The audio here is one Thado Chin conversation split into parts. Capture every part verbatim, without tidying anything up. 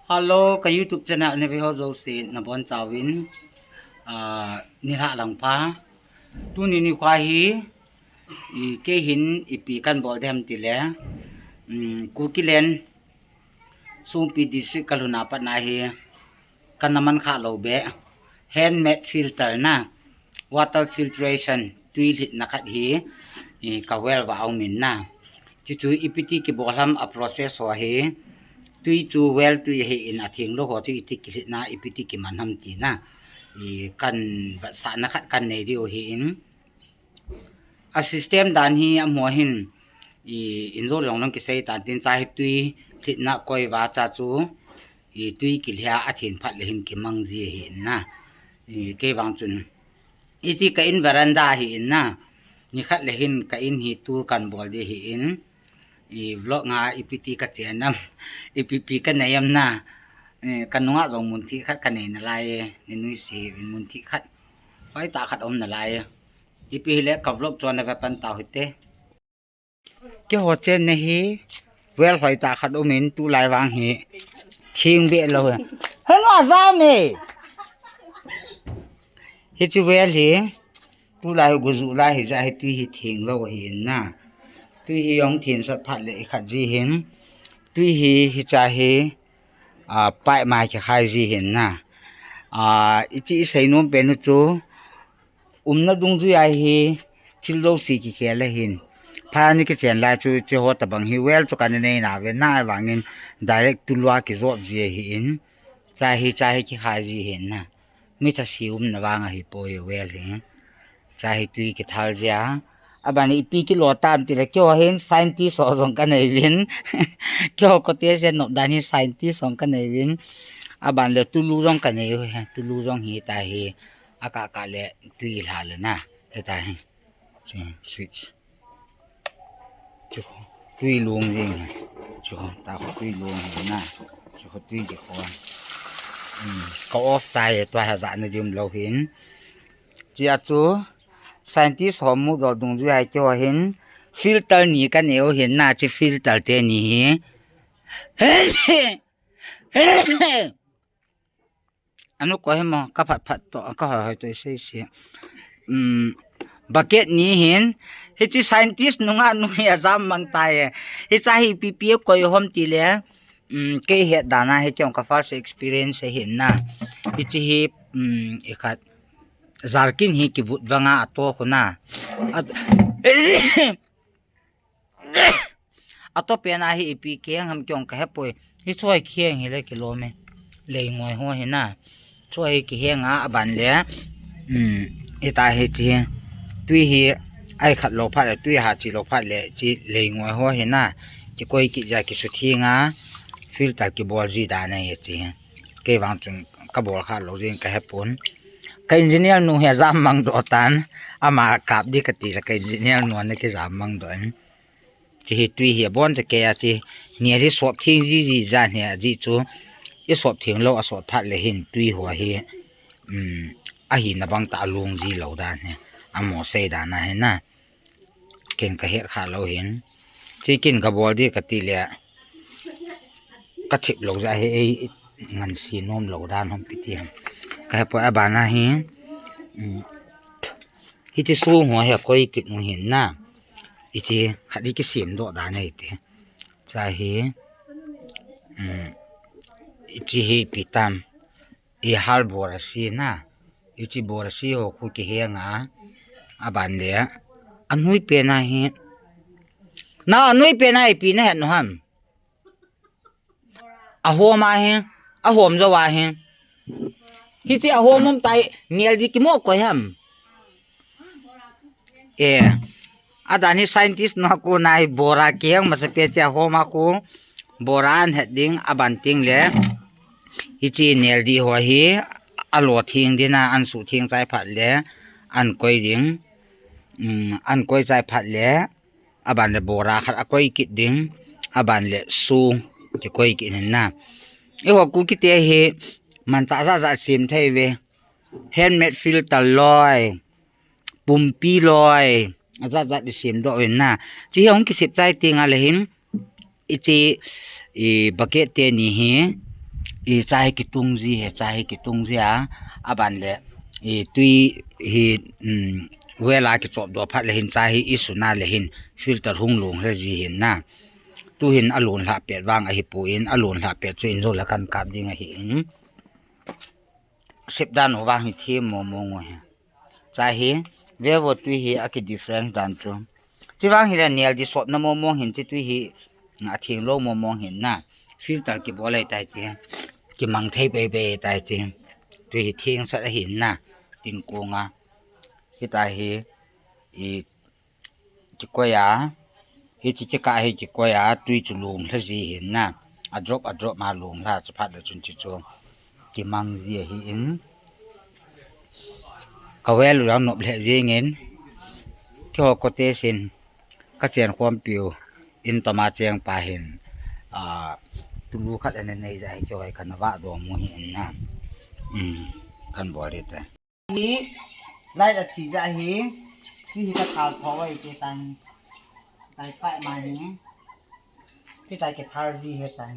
Hello, ka YouTube channel a na ve ho jouse nabonchauvin, ah, nilhah lang pha. Tuni nikho hi, i, kei hin ipi kahin bol dem tile, um, Kukiland, Songpi District ka lhun a pat na hi, kana man kha lou beh, handmade filter na, water filtration, tui lhitna khat hi, i, ka well va aum in na. Chuchu ipi ti kibol ham a process ho hi, tui chu well tui ahin a thenglou ho chu iti kilhitna, ipi ti kiman ham tina. I, kahin vetsahna khat kahin nei diu ahin. A system dan hi amaho hin, i, in jo long long kisei tan tin cha hi tui lhitna koi va cha chu, i, tui kilhia a then phat le hin kimang ji ahin na. I, kei vang chun, hichi ka in veranda ahin na. Nikhat le hin ka in hi tour kahin bol di ahin. I, vlog nga ipi ti ka chen am, ipi pi ka nei am na. I, ka nunga jong mun thih khat ka nei nalai e, ni nuisat in mun thih khat. Hoitah khat um nalai e. Ipi hile ka vlog chu na ve pan tau hite. Keiho chenna hi well hoitah khat um in tulai vang hi theng beh lou. Hello, Azam e. Hichu well hi tulai gu ju lai hi ja hi tui hi thenglou ahin na. Tui hi jong thensat phat le i khat ji hin. Tui hi hicha hi, a, pipe mai kikhai ji ahin na. A, iti i seinom pen u chu, umna dungjui a hi thil jouse kikhel ahin. Phat ni kichen lai chu hiche ho tabang hi well chu kana nei nauve na, ahivangin direct tulu a kijot ji ahin. Cha hi, cha hi kikhai ji ahin na. Mi thase umna vang ahipoi well hi. Cha hi tui kithal jia. Aban ipi kilo tam tile keiho hin scientist ho jong ka nei uvin. Keiho kote se nop dan hi scientist jong ka nei uvin. Aban le tulu jong ka nei u he. Tulu jong hita hi. Akah kah le tui lha le na. Hita hi. Chi, switch. Chu tui lung jing. Chu ta khu tui lung hi na. Chu khu tui ji khu. Hmm, ka off tai, tua ha ja na dim lou hin. Chia chu scientist ho mu dol dungjui a hi keiho hin filter ni ka nei u hin na, chi filter te ni hi. Anu ko hemo, ka phat phat to, ka hoi hoi to sei sei. Um, bucket ni hin, hichi scientist nunga nu hi ajam mang tai e. Hicha hi ipi pi koi hom tile, um, kei het dan a hi kei jong ka first experience ahin na. Hichi hi, um, i khat jarkin hi kivut vanga ato khu na. At, ato pen a hi ipi kiheng ham kei jong ka hepoi. Hichu hi kiheng hile kilom e. Leingoi ho hi na. Chu hi kiheng a, aban le. Um, hita hi chi. Tui hi ai khat lou phat le, tui ha chi lou phat le, chi leingoi ho hi na. Kikoi kit ja kisutheng a. Filter kibol ji dan ahi chi. Kei vang chun ka bol kha lou jing ka hepon. Ka engineer nu hi ajam mang doh tan. Ama kap di ka ti le ka engineer nu ana kijam mang doh in. Chi hi tui hi abon cha kei a chi. Nel hi sop theng ji ji jan hi aji chu. I sop theng lou a sot phat le hin tui ho hi. Um, ahina bang tah a lung ji lou dan hi. Amo sei dan ahi na. Ken ka het kha lou hin. Chi kin ka bol di ka ti le. Ka thip lou ja hi ei ngan si nom lou dan hom pi ti ham. Ka hepoi aban a hi. Um, hichi sung ho hi akoi kit u hin na. Hichi khat hi kisem doh dan ahi ti. Cha hi. Um, hichi hi ipi tam. I hal bora si na. Hichi bora si ho khu kiheng a. Aban le. Anui pen a hi. Na anui pen a ipi na het nu ham. Ahom a hi. Ahom jo a hi. Hichi ahom um tai nel di kimo koi ham. E. Adan hi scientist nu a kon a hi bora kiheng masa pen chi ahom a khu. Bora an het ding aban teng le. Hichi nel di ho hi alo theng ding a an sutheng chai phat le an koi ding. Um, an koi chai phat le aban le bora khat akoi kit ding. Aban le su kikoi kit hin na. Eiho Kuki te hi manchah jat jat sem thei ve. Handmade filter loi. Pumpi loi. Ajat jat i sem doh hin na. Chi hi hung kisep chai teng a le hin. Hichi, i bucket te ni hi. I chai kitung ji he, chai kitung ji a, aban le, i tui hi, um, wela kichop do phat le hin chai hi i suna le hin filter hung lung le ji hin na. Tu hin alun hla pet vang ahi pu in, alun hla pet chu in zo la kan kap ding ahi in. Sep dan u vang hi thi mo mo ngo hi. Chai hi, vevo tui hi a ki difference dan chu. Chi vang hi le nial di sop na mo mo hin chi tui hi, a thing lo mo mo hin na. Filter ki bol ai tai ti. Ki mang thei pe pe tai ti. Tui hi thing sat ahi na. Tin ko nga. Hi tai hi, i kikoi a, hichi kikah hi kikoi a, tui chu lum hla ji hin na. A drop, a drop ma lum hla chu phat le chun chu chu kimang ji ahi in. Ka wel u jong nop lheh jeng in. Keiho kote sin ka chen khom piu in toma cheng pa hin. A, tulu khat ane nei ja hi keiho kan va do mu hi in na. Um, kan bol ri ta. Hi, lai a thi ja hi, chi hi ka thal tho ai te tan. Tai pai ma hi. Chi tai ke thal ji he tai.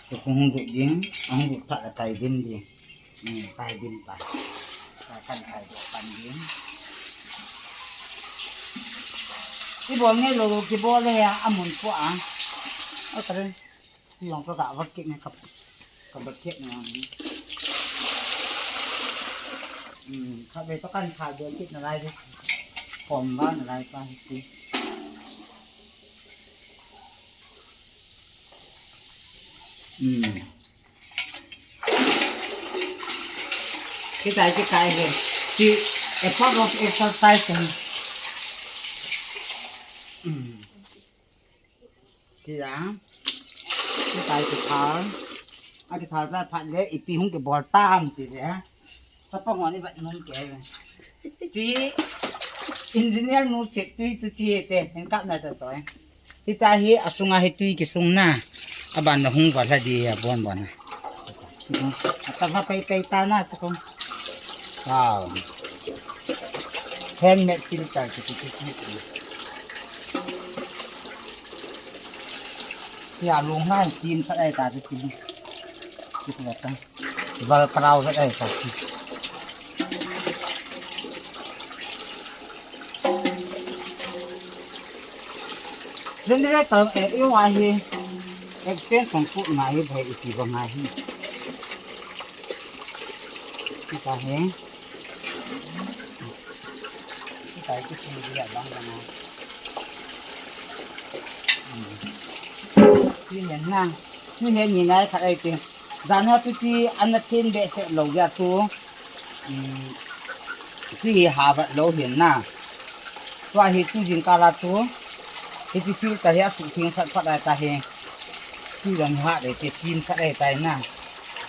Chu kung hung dut ding, hung dut phat a tai dim ding. Ni, tai dim pa. Tai kan tai dot pan ding. Ki bol nge lo, ki bol le a mun pu a. O ta re. Yong ka ga vat kit ne ka, ka vat kit ne. Hmm, ka ve to kan thal de kit na lai de. Kom ba na lai pa hi. Hmm. Kitai kitai he. Ki a part of exercise he. Hmm. Ti a, ti tai ti thal. A ti thal ta phat le, ipi hung kibol tam ti le. Tapa ngoni vat nung ke. Ti engineer nu sep tui tu ti te, hin kap na ta toi. Ti ta hi, asunga hi tui kisung na. Aban na hung vat la di, a bon bon na. Ata va pai pai ta na, tu kong. Wow. Handmade filter, ti ti ti ti. Ya, lung ngai, tin sa ai ta, ti, ti, ti, ti, ta. Val parau sa ai ta. Generator, eh, i wa hi. Extension ku ngai, bai i ti ba ngai hi. Kita hi. Kita hi, kita hi, abang bang. Hmm. Ni hen na. Ni hen ni nai khat ai ti. Jan ha tu ti an na thin be se lo ya tu. Hmm. Ti ha vat lo hin na. Tua hi tu jing kala tu. Hi ti filter hi a su thing sat phat ai ta hi. Ti jong ha le ti tin sat ai tai na.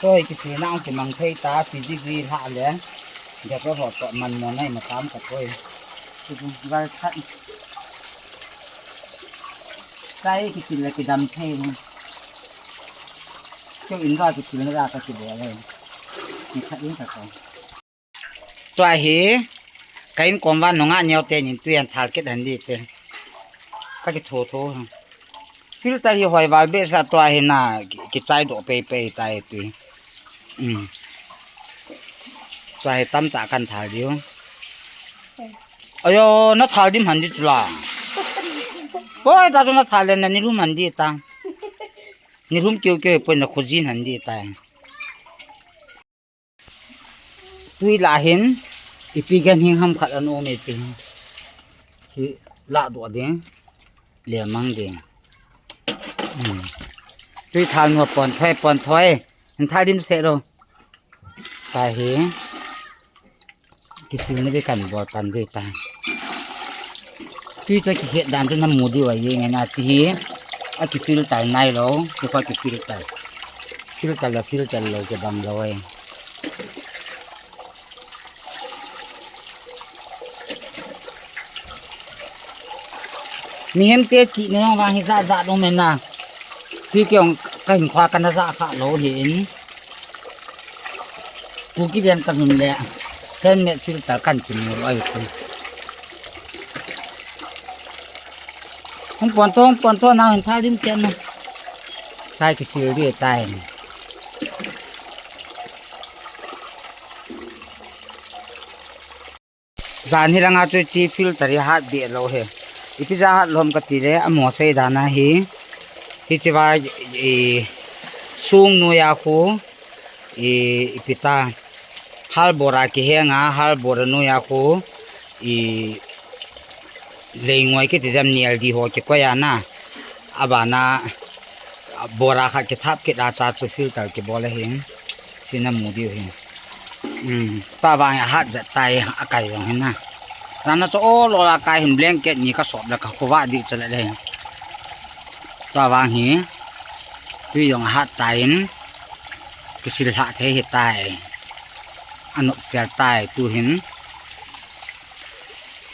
Toi ki si na ong ki mang thei ta, ti di gi ha le. Dia ko ho to man mo nai ma tam ka toi. Ti jong gal sat. Sai ki si le ki dam thei ni. Keu in va ki si le ra ka ki bo le. Ni khat in ka ko. Tua hi, ka in kom van nunga neo te nin tuian thal kit han di te. Ka ki tho tho. Filter hi hoi val be sa tua hi na ki, ki chai do pe pe tai tui. Um. Tua hi tam ta kan thal diu. Ayo, na thal dim han di tula. Hoi, ta tu na thal le na ni lum han di ta. Ni lum kiu kiu poi na khujin han di ta. Tui la hin, ipi gan hing ham khat an um e ti. Hi la do ding, le mang ding. Hmm. Tui thal nu pon thoi, pon thoi. Hin thal dim se lo. Ta hi. Kisim ni kan bol pan de ta. Tui to ki het dan to na mu di wa ye nge na ti hi. A ki filter nai lo, ki pa ki filter. Filter la filter lo ki bang lo ai. Mihem te chi ne vang hi za za dong me na. Si ki ong ka hin khwa ka na za kha lo hi in. Kuki bian ka min le. Ten ne filter kan chi mu lo ai tu. Hung pon to, hung pon to na hin tha lim chen na. Tai kisil di tai. Jan hi langa chu chi filter hi hat be lou hi. Ipi ja hat lou ham kati le, amo sei dan ahi. Hichi va, i, sung noiya khu, i, ipi ta. Hal bora kihenga, hal bora noiya khu, i, leingoi kiti jam nial di ho kikoi a na. Abana, bora khat kithap kit a cha chu filter kibol ahi. Tina mu diu hi. Hmm, tua vang a hat jat tai a kai jong hin na. Rana chu o lo la kai hin blanket ni ka sop la ka khuva di chu la le. Tua vang hi. Tui jong hat tai in. Kisil lha thei hi tai. Anop sel tai tu hin.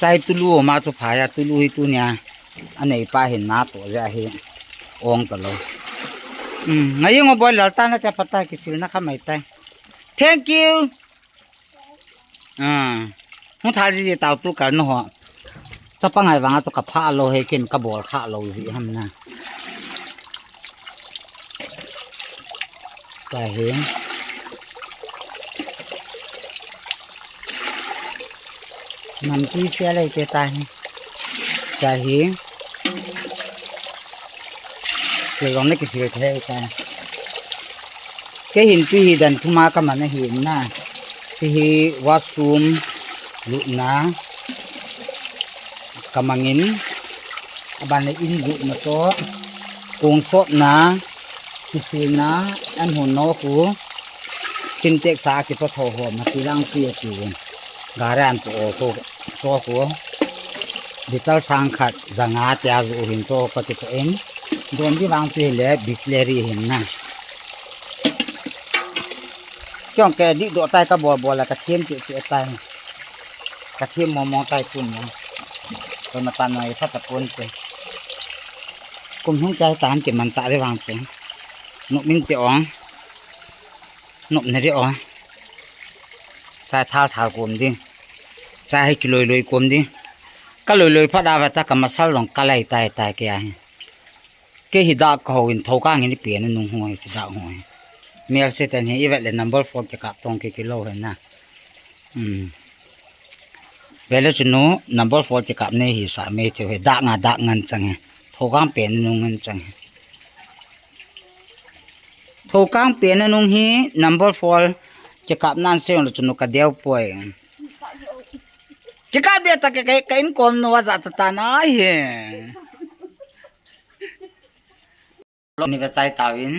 Chai tulu ma chu phai a tulu hi tunia. Anei pa hin na to ja hi. Ong ta lo. Hmm, ngai ngo boi lal ta na te pata kisil na kha mai tai. Thank you. Ah. Hung thal ji ji tau tu kal no ho. Chapa ngai vang a chu ka pha lo he kin ka bol kha lo ji ham na. Ka he. Nampi sia lei te ta hi. Cha hi. Ke gom le kisil the ta. Ke hin pi hi dan thuma ka man ahi na. Ti hi washroom lutna ka mangin. Aban le in lutna to. Kung sotna. Kisilna. An hun no khu. Sintex a kipa tho ho ma ti lang pi a ti. Garan to o khu. To khu. Litre sang khat, janga tia ju hin cho ka ti in. Don di vang chu le Bisleri hin na. Kyong ke di do tai ka bol bol la ka thiem ti ti tai. Ka thiem mo mo tai tun na. Ko na ta noi pha ta pon te. Kum hung tai tan ke man ta re vang che. Nop min te ong. Nop ne re ong. Chai thal thal kom di. Chai hi kiloi loi kom di. Ka loi loi pha da va ta ka masal long ka lai tai tai ke a hi. Ke hi da ka ho in tho ka ngin pi na nung ho hi chi da ho hi. Mel se ten hi i vet le number four ke kap tong ke kilo he na. Hmm. Vele chu nu number four ke kap ne hi sa me theu he da nga da ngan chang he. Tho ka pe na nung ngan chang he. Tho kang pe na nung hi number four ke kap nan se lo chu nu ka deu poi. Ke kap de ta ke ke in kom no wa za ta ta na hi. Lo ni ve chai tawin,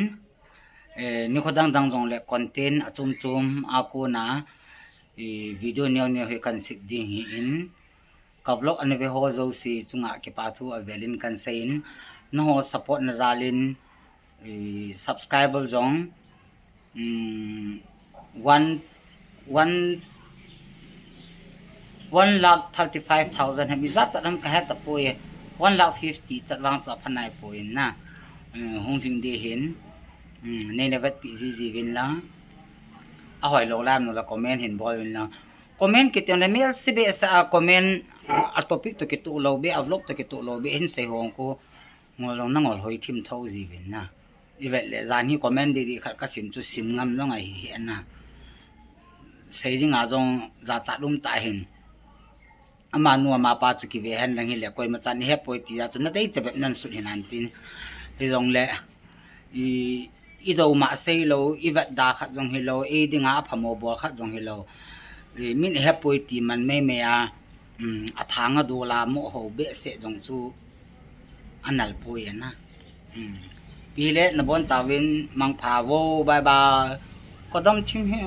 eh, ni kho dang dang jong le content a chum chum a kona, eh, video neo neo hi kan sit ding hi in. Ka vlog ana ve ho jouse chunga kipa thu avelin kan seiyin, nangho support na jalin, eh, subscriber jong, um, one, one, one lakh thirty-five thousand hem ijat chat ham kahe tapoi, one lakh fifty chat vang chu apha naipoi na, eh, hung lhing ding hin, um, neina vetpi jiji uvin lang, ahoi lou lam nu la comment hin bol uvin lang. Comment kiti le mel se behseh a comment a topic toh kitoh lou beh, a vlog toh kitoh lou beh hin sei hong ko ngol jong na ngol hoi thim tho ji uvin na. I vet le jan hi comment di di khat ka sim chu sim ngam jong ahi hi na. Sei ding a jong jachat um ta hin. Ama nu ama pa chu kive hen lang hi le koima chan i hepoi ti a chu na dei che bep nan sut hin an tin. Hi jong le i, i do ma sei lo, i vet da khat jong hi lo, i ding a phamo bol khat jong hi lo. I, min i hepoi ti man mei mei a, um, a thang a dol a mo ho behseh jong chu a nal poi a na. Um, pi le na bon chauvin mangpha vo, bye bye. Ka dam thim hi.